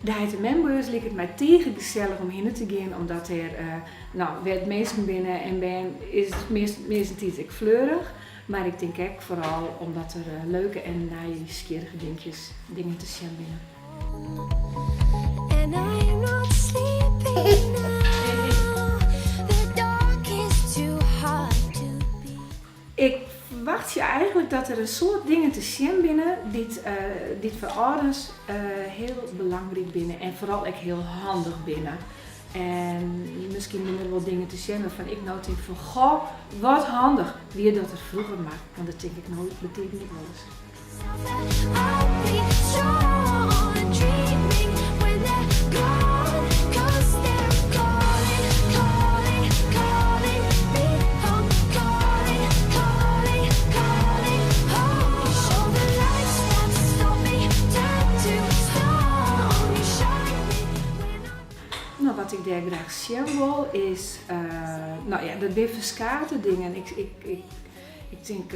De Heit en Mem-beurs liket my tige gesellich om hinne te gean, omdat dêr, no, wêr't minsken binne en bern is it meastentiids ek fleurich. Mar ik tink ek foaral omdat der leuke en nijsgjirrige dinkjes, dingen te sjen binne. And I'm not sleeping now. The dark is too hard to be. Ik ferwachtsje eigentlik dat der in soad dingen te sjen binne dy't foar âlders hiel belangryk binne en foaral ek hiel handich binne. En miskien binne der wol dingen te sjen wêrfan ik no tink fan goh, wat handich wie dat der froeger mar. Want dat tink ik no betiden ek wolris. I'll be strong, dreaming when they're gone. 'Cause they're calling, calling, calling me home. Calling, calling, calling home. You show the lights that stop me, turn to stone. You shine me when I'm No, wat ik dêr graach sjen wol is, no ja, dat binne ferskate dingen. Ik tink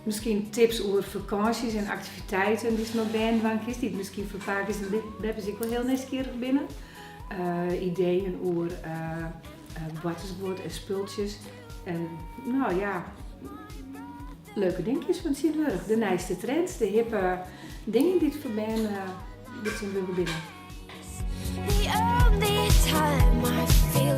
miskien tips oer fakânsjes en aktiviteiten dy'tst mei bern dwaan kinst, dy't miskien foar pakes en beppes ek wol hiel nijsgjirrich binne. Ideeën oer boartersguod en spultsjes. En no ja, leuke dinkjes fan tsjintwurdich. De nijste trends, de hippe dingen dy't foar bern tsjintwurdich binne. The only time I feel